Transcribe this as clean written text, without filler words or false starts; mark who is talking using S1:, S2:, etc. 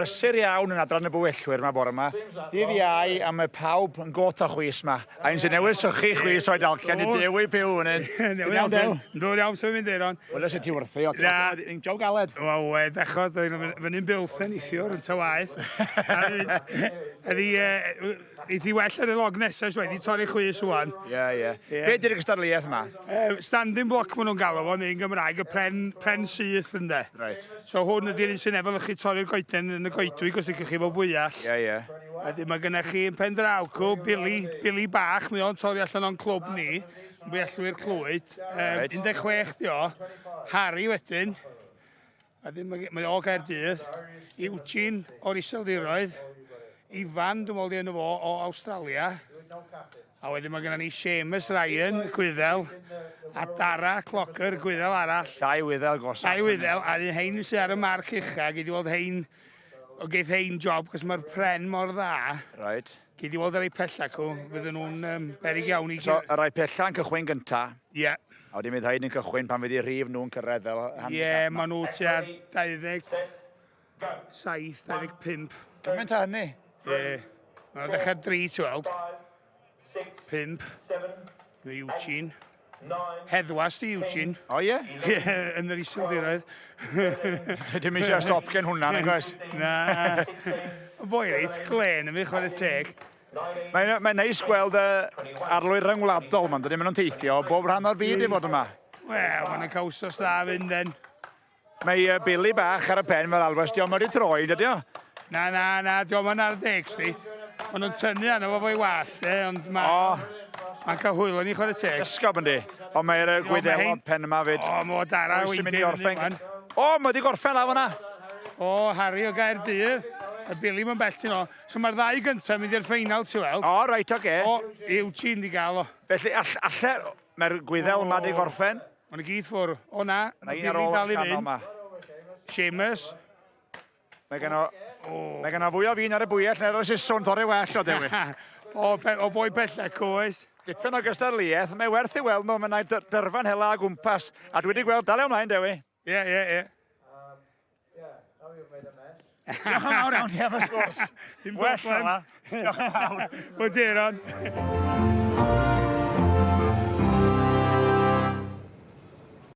S1: Brysur iawn yn adran y bywellwyr yma bore yma. Dydd Iau a mae pawb yn got o chwys yma. A un sy'n newydd sychu chwys o'i dalcian i Dewi Puw fan hyn. Ti'n iawn, Dew?
S2: Yndw, iawn, sy'n mynd Eiron.
S1: Wel, sut ti wrthi, o, ti'n jow galed.
S2: Wel, we, bechod, fyny'n bilth yn neithiwr yn ta waeth. Ydi, Eith hi well ar y log nesaf, so wedi torri chwys wan.
S1: Ie, ie. Be di'r gystadleuaeth yma?
S2: Standing block maen nhw'n galw fo, neu'n Gymraeg, y pren, pren syth ynde.
S1: Right.
S2: So hwn ydy'r un sy'n efelychu torri'r goeden yn y goedwig os ydych chi fo fwyall.
S1: Ie, ie.
S2: Wedyn mae gennych chi yn pen draw cw, Billy, Billy bach, mae o'n torri allan o'n clwb ni, Fwyallwyr Clwyd.
S1: Right.
S2: 16 di o. Harry wedyn. A ddim, mae o Gaerdydd. Eugene o'r Iseldiroedd. Ifan, dwi'n meddwl di enw fo, o Awstralia. A wedyn mae gennym ni Seamus Ryan, y Gwyddel, a Dara Clogger, Gwyddel arall.
S1: Dau Wyddel gosod.
S2: Dau Wyddel, a un hein sydd ar y marc ucha, gei di weld hein, o geith hein job, cos mae'r pren mor dda.
S1: Right.
S2: Gei di weld y rei pella cw, fydden nhw'n um, berig iawn i...
S1: So, y rei pella yn cychwyn gynta?
S2: Ie. Yeah.
S1: A wedyn fydd rhaid yn cychwyn pan fydd i rhif nhw'n cyrraedd fel
S2: Ie, yeah, maen nhw tua 27, 25.
S1: Gymaint â hynny?
S2: Ie. Yeah. Maen nhw'n dechrau dri, ti'n weld. 5. Mae Eugene. Heddwas di Eugene.
S1: O ie?
S2: Ie, yn yr Iseldiroedd.
S1: Dim eisiau stop gen hwnna, nag oes?
S2: Na. Boi reit glên yn fi, chwarae teg.
S1: Mae'n mae neis gweld y arlwy ryngwladol ma'n dydy, maen nhw'n teithio bob rhan o'r byd i fod yma.
S2: Wel, maen nhw'n cael wsos dda fynd den.
S1: Mae Billy bach ar y pen fel alwas, dio'm wedi troi, dydy o?
S2: Na, na, na, dio'm yn ar deg, sti. Maen nhw'n tynnu arno fo fo'i wallt, e, ond mae...
S1: O!
S2: Mae'n cael hwyl o'n i chwarae teg.
S1: Ysgob yndi, ond mae'r Gwyddelod pen yma fyd.
S2: O, mae o dara
S1: Pwy sy'n mynd i orffen? O, mae wedi gorffen lawr fyna.
S2: O, Harry o Gaerdydd. A Billy mae'n bell ti'n o. So mae'r ddau gyntaf mynd i'r ffeinal, ti'n weld.
S1: O, reit, oce.
S2: O, Eugene di gael o.
S1: Felly, all, alle, mae'r Gwyddel yma di gorffen.
S2: Mae'n y gyd ffwr. O na,
S1: mae un ar ôl
S2: dal i
S1: canol
S2: fynd.
S1: ma.
S2: Seamus.
S1: Mae gen o... Mae gen o fwy o fin ar y bwyell na'r oes siswrn torri well o Dewi.
S2: O, pe, o boi pella, coes.
S1: Dipyn o gystadleuaeth, mae werth i weld nhw, mae yna dyrfa'n hela o gwmpas. A dwi wedi gweld, dal ymlaen Dewi.
S2: Ie, ie, ie.
S1: Diolch yn fawr iawn ti am y sgwrs.
S2: Dim
S1: Well
S2: problem.
S1: fel 'na. Diolch yn fawr.
S2: Wel, Jeron.